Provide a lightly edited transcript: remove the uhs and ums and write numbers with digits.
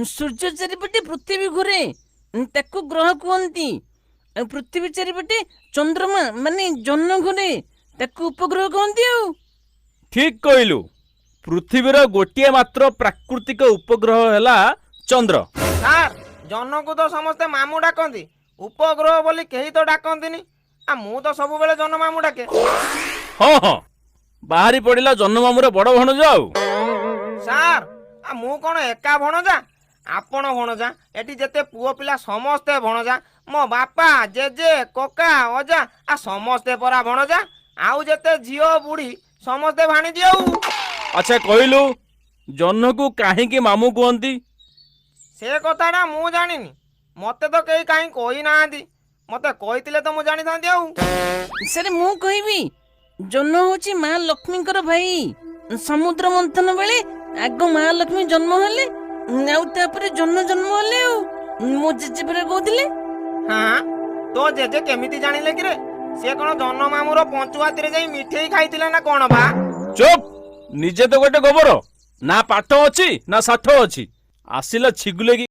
ସୂର୍ଯ୍ୟ ଚାରିପଟେ ପୃଥିବୀ ଘୁରେ, ତାକୁ ଗ୍ରହ କୁହନ୍ତି। ଆଉ ପୃଥିବୀ ଚାରିପଟେ ଚନ୍ଦ୍ରମା ମାନେ ଜହ୍ନ ଘୁରେ, ତାକୁ ଉପଗ୍ରହ କହନ୍ତି। ଆଉ ଠିକ କହିଲୁ। ପୃଥିବୀର ଗୋଟିଏ ମାତ୍ର ପ୍ରାକୃତିକ ଉପଗ୍ରହ ହେଲା ଚନ୍ଦ୍ର। ସାର୍, ଜହ୍ନକୁ ତ ସମସ୍ତେ ମାମୁଁ ଡାକନ୍ତି, ଉପଗ୍ରହ ବୋଲି କେହି ତ ଡାକନ୍ତିନି। ଆ ମୁଁ ତ ସବୁବେଳେ ଜହ୍ନ ମାମୁଁ ଡାକେ। ହଁ ହଁ, ବାହାରି ପଡିଲା ଜହ୍ନ ମାମୁଁର ବଡ ଭଣଜା ଆଉ। ସାର୍, ଆ ମୁଁ କଣ ଏକା ଭଣଜା? ଆପଣ ଭଣଜା, ଏଠି ଯେତେ ପୁଅ ପିଲା ସମସ୍ତେ ଭଣଜା। ମୋ ବାପା, ଜେଜେ, କକା, ଅଜା ଆ ସମସ୍ତେ ପରା ଭଣଜା। ଆଉ ଯେତେ ଝିଅ ବୁଢୀ ସମସ୍ତେ ଭାଣିଜି ଆଉ। ଆଚ୍ଛା କହିଲୁ, ଜହ୍ନକୁ କାହିଁକି ମାମୁଁ କୁହନ୍ତି? ସେ କଥାଟା ମୁଁ ଜାଣିନି। ମତେ ତ କେହି କାହିଁ କହିନାହାନ୍ତି। ମତେ କହିଥିଲେ ତ ମୁଁ ଜାଣିଥାନ୍ତି ଆଉ। ସାର୍, ମୁଁ କହିବି। ଜହ୍ନ ହଉଛି ମା ଲକ୍ଷ୍ମୀଙ୍କର ଭାଇ। ସମୁଦ୍ର ମନ୍ଥନ ବେଳେ ଆଗ ମା ଲକ୍ଷ୍ମୀ ଜନ୍ମ ହେଲେ, ଆଉ ତାପରେ ଜହ୍ନ ଜନ୍ମ ହେଲେ। ଆଉ ମୋ ଜେଜେ ପରା କହୁଥିଲେ। ହଁ, ତୋ ଜେଜେ କେମିତି ଜାଣିଲେ କିରେ? ସିଏ କଣ ଜହ୍ନ ମାମୁଁର ପଞ୍ଚୁଆତିରେ ଯାଇ ମିଠେଇ ଖାଇଥିଲେ ନା କଣ ବା? ଚୁପ୍! ନିଜେ ତ ଗୋଟେ ଗୋବର, ନା ପାଠ ଅଛି ନା ସାଠ ଅଛି, ଆସିଲା ଛିଗୁଲେକି।